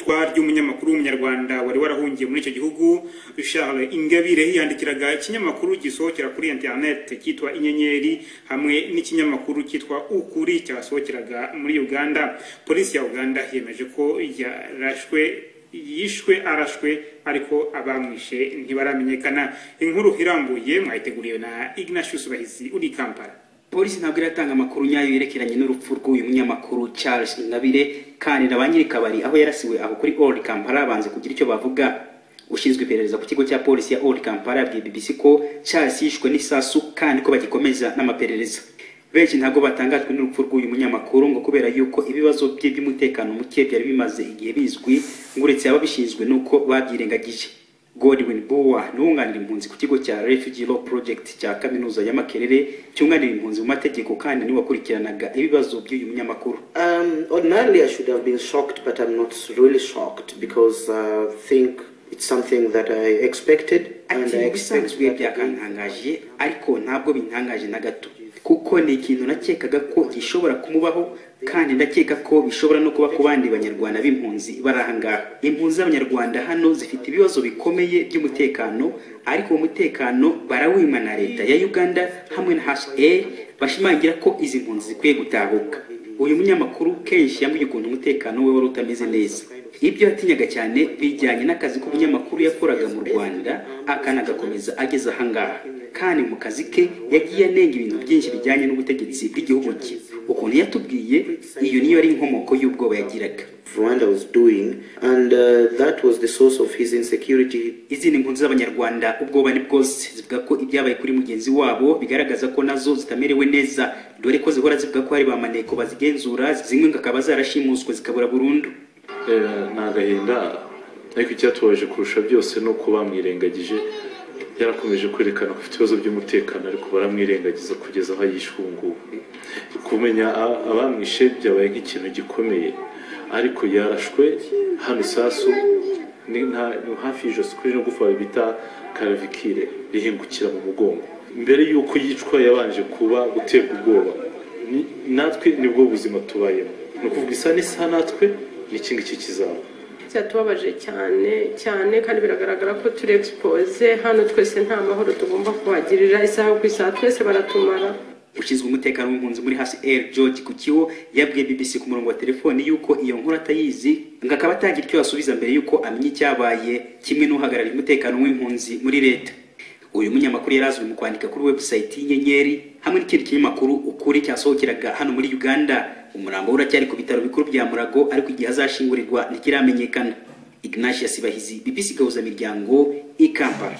Ishimutwa ry'umunyamakuru w'umunyarwanda wari warahungiye muri icyo gihugu, Charles Ingabire, yandikiraga ikinyamakuru gisohokera kuri internet cyitwa Inyenyeri hamwe n'ikinyamakuru cyitwa Ukuri cyasohokeraga muri Uganda. Polisi ya Uganda yemeje ko yarashwe, yishwe arashwe, ariko abamwishe ntibaramenyekana. Inkuru irambuye mwayiteguriwe na Ignatius Bahizi uri Kampala. Polisi ntabwo iratanga amakuru nyayo yerekeranye n'urupfu rw'uyu munyamakuru Charles Ingabire, kandi na ba nyir'ikabari aho yarasiwe aho kuri Old Kampala banze kugira icyo bavuga. Ushinzwe iperereza ku kigo cya polisi ya Old Kampala yabwiye BBC ko Charles yishwe n'isasu kandi ko bagikomeza n'amaperereza. Benshi ntabwo batangajwe n'urupfu rw'uyu munyamakuru, ngo kubera yuko ibibazo bye by'umutekano muke byari bimaze igihe bizwi, ngo uretse ababishinzwe nuko babyirengagije. Godwin Buwa ni uwunganira impunzi ku kigo cya Refugee Law Project cya kaminuza ya Makerere cyunganira impunzi mu mategeko, kandi niwe wakurikiranaga ibibazo by'uyu munyamakuru. Ordinarily I should have been shocked, but I'm not really shocked because I think it's something that I expected. Ati mu bisanzwe byakantangaje, ariko ntabwo bintangaje na gato, kuko ni ikintu nakekaga ko gishobora kumubaho, kandi ndakeka ko bishobora no kuba ku bandi banyarwanda b'impunzi bari aha ngaha. Impunzi z'abanyarwanda hano zifite ibibazo bikomeye by'umutekano, ariko uwo mutekano barawima na leta ya Uganda hamwe na HA, bashimangira ko izi mpunzi zikwiye gutahuka. Uyu munyamakuru kenshi yambwiye ukuntu umutekano we wari utameze neza. Ibyo yatinyaga cyane bijyanye n'akazi k'umunyamakuru yakoraga mu Rwanda, akanagakomeza ageze aha ngaha. Kandi mu kazi ke yagiye anenga ibintu byinshi bijyanye n'ubutegetsi bw'igihugu cye. Ukuntu yatubwiye, iyo niyo ari inkomoko y'ubwoba yagiraga. Rwanda was doing, and that was the source of his insecurity. Izindi mpunzi z'abanyarwanda ubwoba ni bwose, zivuga ko ibyabaye kuri mugenzi wabo bigaragaza ko nazo zitamerewe neza, dore ko zihora zivuga ko hari ba maneko bazigenzura, zimwe ngo akaba zarashimuswe zikabura burundu. Ni agahinda, ariko icyatubabaje kurusha byose ni uko bamwirengagije. Yarakomeje kwerekana ko afite ibibazo by'umutekano, ariko baramwirengagiza kugeza aho yishwe ubu ngubu. Kumenya abamwishe byabaye nk'ikintu gikomeye, ariko yarashwe hano isasu ni hafi y'ijosi kuri no gufa bita clavicle, rihingukira mu mugongo. Mbere y'uko yicwa yabanje kuba guterwa ubwoba. Natwe nibwo buzima tubayemo, ni ukuvuga isa n'isaha natwe n'iki ngiki kizaba. Byatubabaje cyane cyane, kandi biragaragara ko turi exposed hano twese, nta mahoro tugomba kuhagirira, isaha ku isaha twese baratumara. Ushinzwe umutekano w'impunzi muri HCR, George Kukiwo, yabwiye BBC ku murongo wa telefoni yuko iyo nkuru atayizi, ngo akaba atagira icyo yasubiza mbere yuko amenya icyabaye, kimwe n'uhagarariye umutekano w'impunzi muri leta. Uyu munyamakuru yarazwi mu kwandika kuri website y'Inyenyeri hamwe n'ikindi kinyamakuru Ukuri cyasohokeraga hano muri Uganda. Umurambo uracyari ku bitaro bikuru bya Murago, ariko igihe azashingurirwa ntikiramenyekana. Ignatius Bahizi, BBC Gahuza Miryango, i Kampala.